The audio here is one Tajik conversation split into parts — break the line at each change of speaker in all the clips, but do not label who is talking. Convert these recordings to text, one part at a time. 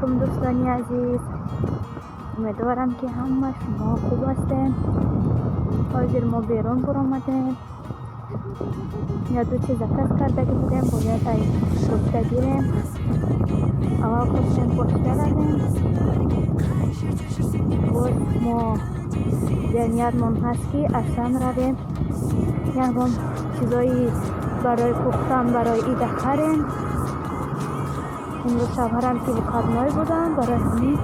Алайкум, дӯстони азиз. Умедворам, ки ҳама шумо хуб ҳастем. Ҳозир мо берун баромадем. Як-ду чиз заказ кардаги будем, бояд ай почта гирем. Аввал хостем почта равем. Боз мо ниятмон ҳаст, ки Ашан равем. Ягон чизои барои пухтан барои ида харем. Имрӯз шавҳарам ки выходной буданд, барои ҳамин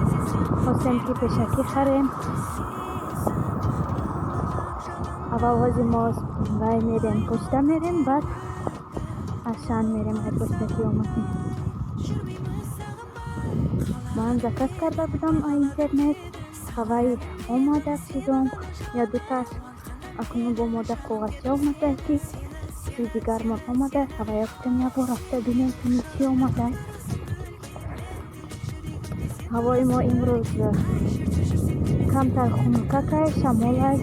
хостем, ки пешакӣ харем. Аввал ҳозир мо вай мерем, почта мерем, баъд Ашан мерем, ай почта ки омадем. Ман заказ карда будам ай интернет, ҳавай омада чизом, як дуташ акнун бо мода коғазча омада, ки чизи дигармон омада. Ҳавая гуфтем, як бор рафта бинем, ки чӣ омада. Ҳавои мо имрӯз камтар хунукакай, шамолай.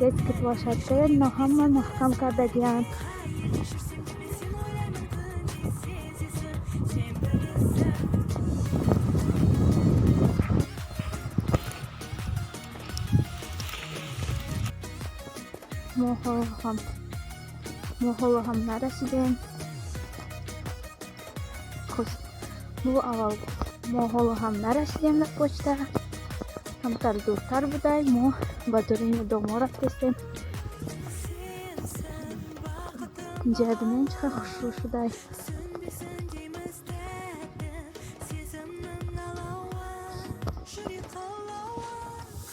Детский площадка но ҳама маҳкам кардагианд. Мо ҳоло ҳам нарасидем. Мо аввал, мо ҳоло ҳам нарасидем ба почта. Камтар дуртар будай, мо ба дуруни домо рафтестем. Инҷа бинем, чӣ қадр хушрӯ шудай.
Жүрек қалауы,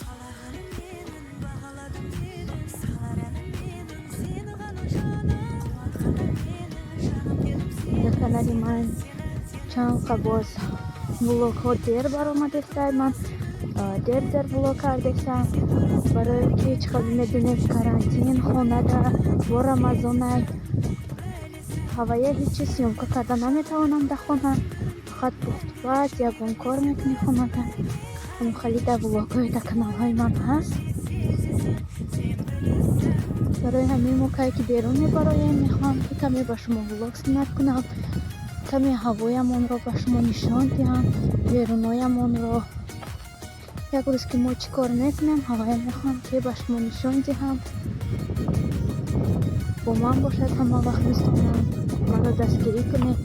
қалағаным менің, бағаладым менің, сағалар әнім менің, сені ғана, жаным, қуантқаным мені, жаным дедім сені.
Дар канали ман чанд қа боз влогҳо дер баромадестай. Ман дер дер влог кардесам, барое ки чӣ қадр медонед, карантин, хонада, бо Рамазонай, ҳавая ҳеҷ чиз съёмка карда наметавонам дар хона. Фақат пухтупаз, ягон кор мекунӣ хонада. Ҳамхали дар влогҳои дар каналҳои ман ҳаст. Барои ҳамин мо кае ки берун мебароем, мехоҳам, ки каме ба шумо влог снимать кунам, каме ҳавоямонро ба шумо нишон диҳам, беруноямонро. Як рӯз ки мо чӣ кор мекунем, ҳавая мехоҳам, ки ба шумо нишон диҳам. Бо ман бошад ҳама вақт, дӯстонам, маро дастгирӣ кунед.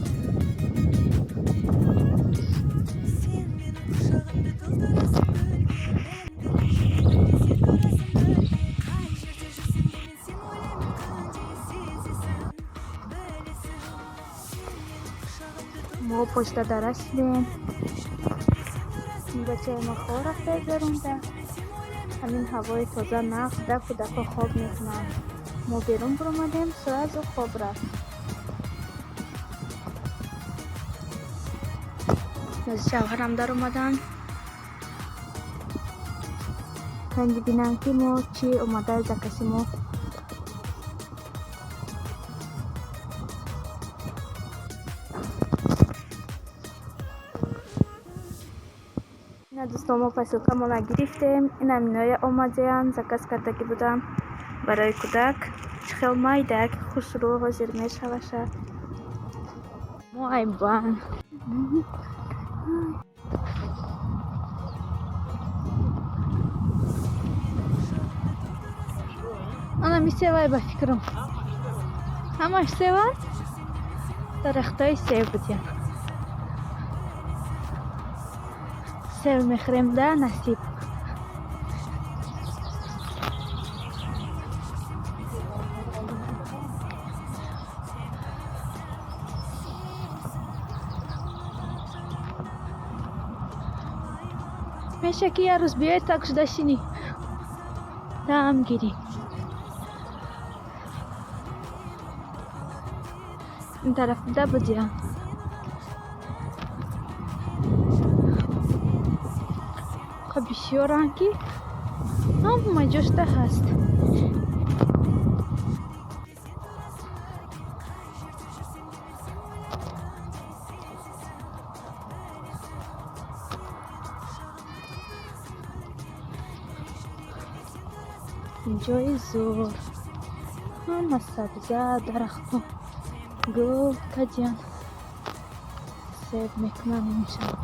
Сен менің құшағымды толтырасың гүлге, мәңгі тұрасың бірге. Қай жерде жүрсем де, мен сені ойлаймын күнде, сезесің, білесің. Сен менің құшағымды
Мо почтада расидем. Бачаи мо хоб рафта берунда. Ҳамин ҳавои тоза нағз да кӯдакҳо хоб мекунанд. Мо берун баромадем, сразу хоб рафт. Шавҳарам даромаданд, канди бинанд, ки мо чӣ омада закази мо. Ина, дӯстон, мо посылкамонро гирифтем. Ина миноя омадаянд, заказ кардагӣ будам барои кӯдак. Чӣ хел майдак, хушрӯ ҳозир мешаваша. Мо айбан. Ана ми севай, ба фикрам. Ҳамаш сев аст? Дарахтҳои сев будиян. Сев мехӯрем да, насиб. Меша, ки як рӯз биёед, так шуда шинӣ. Дам гирӣ. Ин тараф буда будиян. Қа бисёранд, ки ҳама ҷошта ҳаст. Ҷои зӯр, ҳама сабза, дарахтҳо. Гул кадиян себ мекунанд имшаб.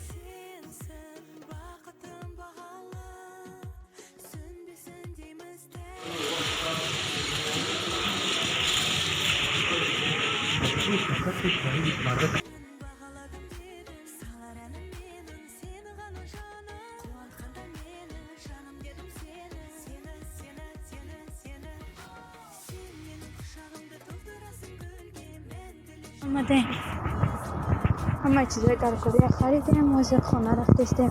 Сенсің бақытым бағалы, сөнбесін дейміз. Бағаладым дедің, салар әнім менің сені ғана, жаным. Қуантқанда мені, жаным дедім сені, сені, сені, сені, сені. Сен менің құшағымды толтырасың гүлге, мәңгілік.
Омадем, ҳамаи чизҳои даркория харидем, ҳозир хона рафтестем.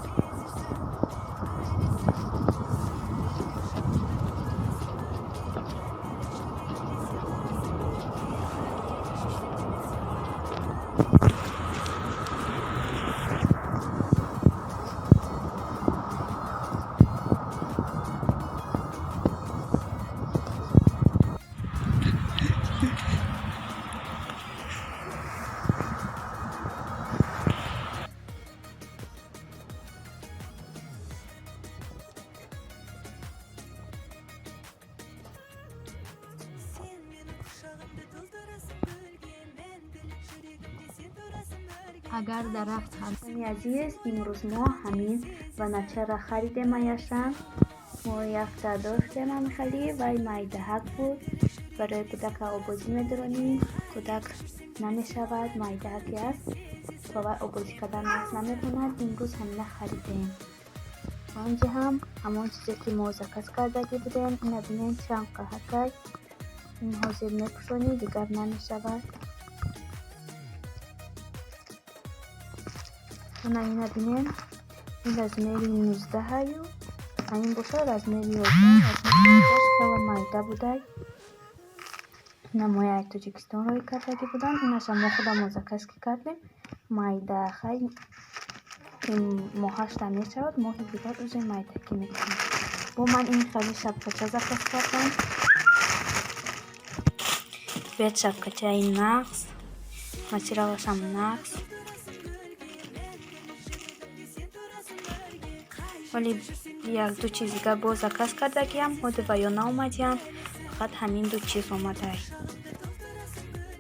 Сен менің құшағымды толтырасың гүлге, мәңгілік жүрегімде сен тұрасың бірге.
Агар дарахт. Ҳамсони азиз, имрӯз мо ҳамин ваначаро харидем. Аяшам мо якта доштем ҳамихали, вай майдаҳак буд. Барои кӯдака обозӣ медуронӣ, кӯдак намешавад, майдаҳаке аст, ба вай обозӣ кардан нағз наметавонад. Имрӯз ҳамина харидем. Онҷи ҳам ҳамон чизе, ки мо заказ кардагӣ будем. Ина бинем, чанд қаҳакай. Ин ҳозир мепӯшонӣ, дигар намешавад. Ана ина бинем, ин размери 19-аю, а ин бошад размери 11. Размери 11 хеле майда будай. Ина мои ай Тоҷикистон рӯй кардагӣ буданд. Инаша мо худамон заказ ки кардем, майда. Хай, ин моҳашта мешавад, моҳи дигар уже майдакӣ мекунем. Бо ман ин хеле шапкача заказ кардам. Бед шапкачаи нағз, материалашам нағз. Вале як-ду чиз дигар боз заказ кардагиам, ҳоди ва ё наомадиям, фақат ҳамин ду чиз омадай.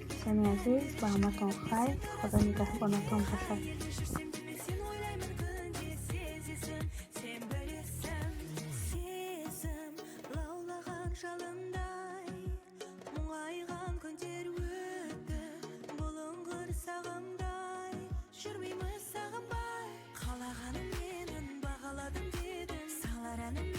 Дӯстони азиз, ба ҳаматон хайр, Худо нигаҳбонатон бошад.
Жүрсем де мен сені ойлаймын күнде, сезесің, сен білесің. Сезім лаулаған жалындай, мұңайған күндер өтті бұлыңғыр сағымдай. Жүрмейміз сағынбай, қалағаным менің, бағаладым дедің, салар әнім.